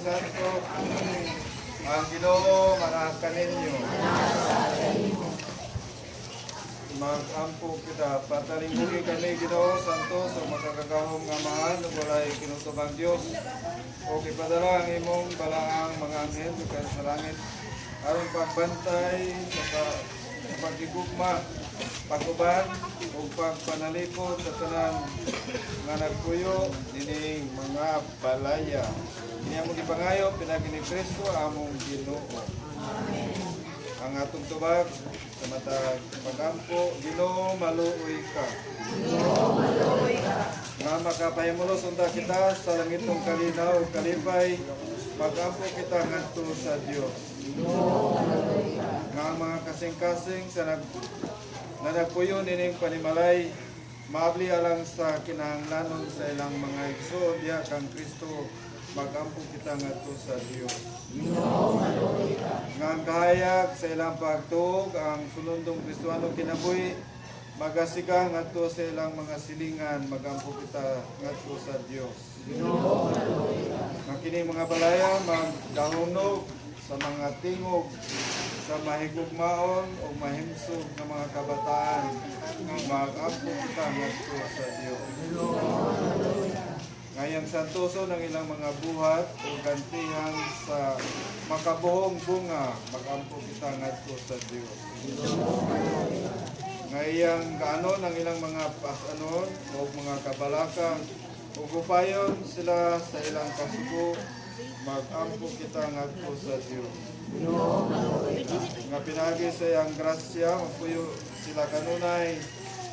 Santo. Ang Ginoo maanaa kaninyo. Mag-ampo kita. Patalinghugi kami, Ginoo, Santo, sa makagagahom nga Amahan, ug walay kinutobang Dios. O ipadala ang imong balaang mga anghel gikan sa langit aron pagbantay sa pagigugma, pag-uban ug pagpanalipod sa tanan nga nagpuyo nining mga balaya. Kini among gipangayo pinagi ni Kristo among Ginoo. Ang atong tubag sa matag pagampo: Ginoo, maluoy ka. Nga makapahimulos unta kita sa langitong kalinaw ug kalipay, magampo kita ngadto sa Dios. Nga ang mga kasing-kasing sa nag na nagpuyo nining panimalay maabli alang sa kinahanglanon sa ilang mga igsoon diha kang Kristo, magampo kita ngadto sa Dios. Nga ang kahayag sa ilang pagtuo ug ang sulondong Kristohano kinabuhi magasiga ngadto sa ilang mga silingan, magampo kita ngadto sa Dios. Nga kini mga balaya magdahunog sa mga tingog sa mahigugmaon o mahimsog nga mga kabataan, magampo kita ngadto sa Dios. Nga iyang santoson ang ilang mga buhat o gantihan sa makabuhong bunga, magampo kita ngadto sa Dios. Nga iyang gaanon ang ilang mga pas-anon o mga kabalaka ug upayon sila sa ilang kasubo, magampo kita ngadto sa Dios. Nga pinagi sa iyang grasya magpuyo sila kanunay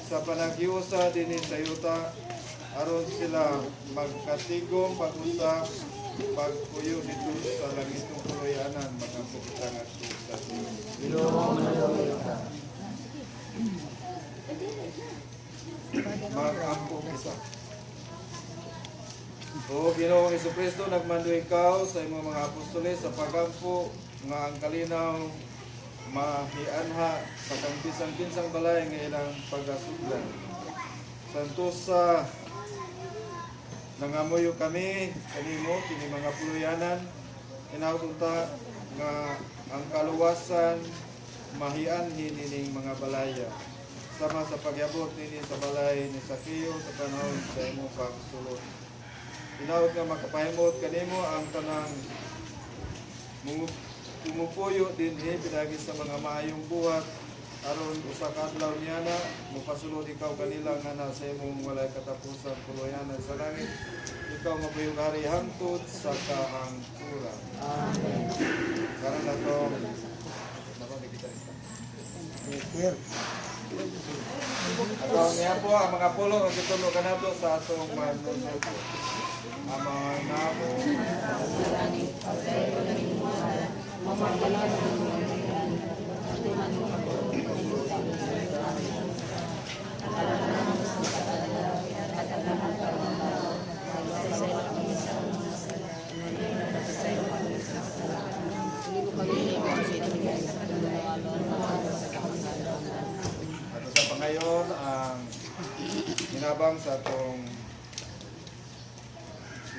sa panaghiusa dinhi sa yuta aron sila magkatigom pag-usap pagpuyo didto sa langitong puloy-anan, magampo kita ngadto sa Dios. Ginoo, Magampo kita. O Ginoong Kristo, nagmando ikaw sa imong mga apostoles sa pagampo nga ang kalinaw mahianha sa kang bisan-binsang balay nga ilang pagasugdan. Santosa, nangamuyo kami kanimo kini mga puluyanan, hinaut unta nga ang kaluwasan mahianhi nining mga balaya sama sa pagyabot nini sa balay ni Sakeo sa panahon sa imong pagsulod. Hinaut nga makapahimot kanimo ang tanang pumupuyo dinhi pinagi sa mga maayong buhat aron usa ka adlaw niana mopasulod ikaw kanila nga sa imong walay katapusang puloy-anan sa langit, ikaw nga buhi hari hangtod sa kahangturan. Amen. Karon na to. Nako, may gitarista. Ato niya po ang mga pulong ang gitudlo kanato sa atong Manunubos. Ama namo, Ato sa pangayon ang hinabang sa atong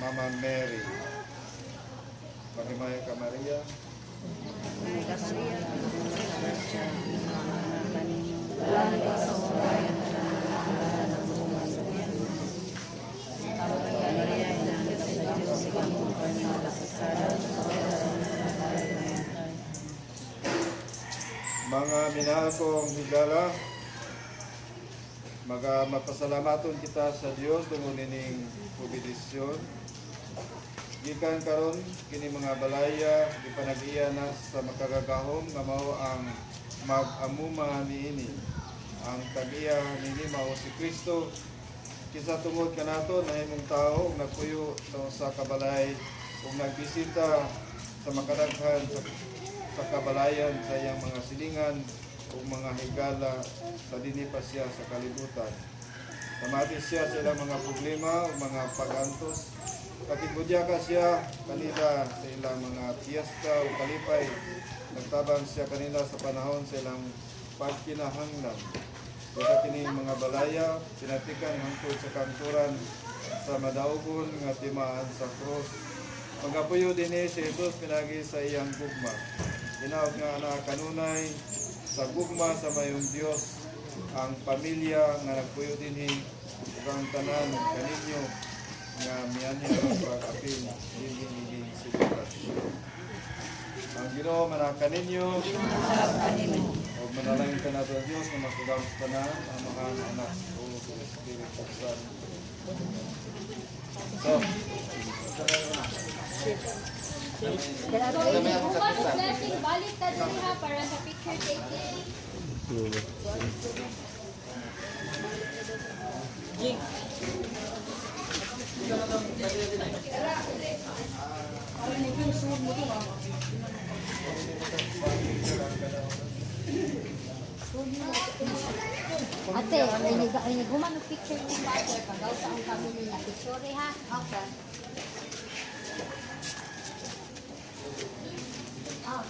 Mama Mary. Maghimaya ka, Maria. Mga minahal kong higala, maga mapasalamaton kita sa Dios tungod nining kubidisyon. Gikan karon kini mga balaya gipanag-iya na sa makagagahom nga mao ang mag-amuma niini. Ang tag-iya niini mao si Kristo. Kinsa tungod kanato nahimong tao ug nagpuyo sa usa ka balay ug nagbisita sa makadaghan sa kabalayan sa iyang mga silingan ug mga higala sa dinhi pa siya sa kalibutan. Namati siya sa ilang mga problema ug mga pag-antos. Pakigbudyaka siya kanila sa ilang mga piyesta ug kalipay. Nagtabang siya kanila sa panahon sa ilang pagkinahanglan. Busa kini mga balaya, pinatikan hangtod sa kangturan sa madaugon nga timaan sa krus. Magapuyo dinhi si Jesus pinagi sa iyang gugma. Hinaot nga anak kanunay sa gugma sa mayong Dios ang pamilya nga nagpuyo dinhi ug ang tanan kaninyo nga mianhi aron pag-apil dinhi niining selebrasyon. Ang Ginoo manaka kaninyo ug manalangin kanato ang Dios nga makagagahom sa tanan, Amahan, Anak ug Espiritu Santo. So, Human og blessing, balik ta diri ha para sa picture taking. Ate, ay nag human og picture ni father pagaw sa ang family na picture ha. Okay. Ah.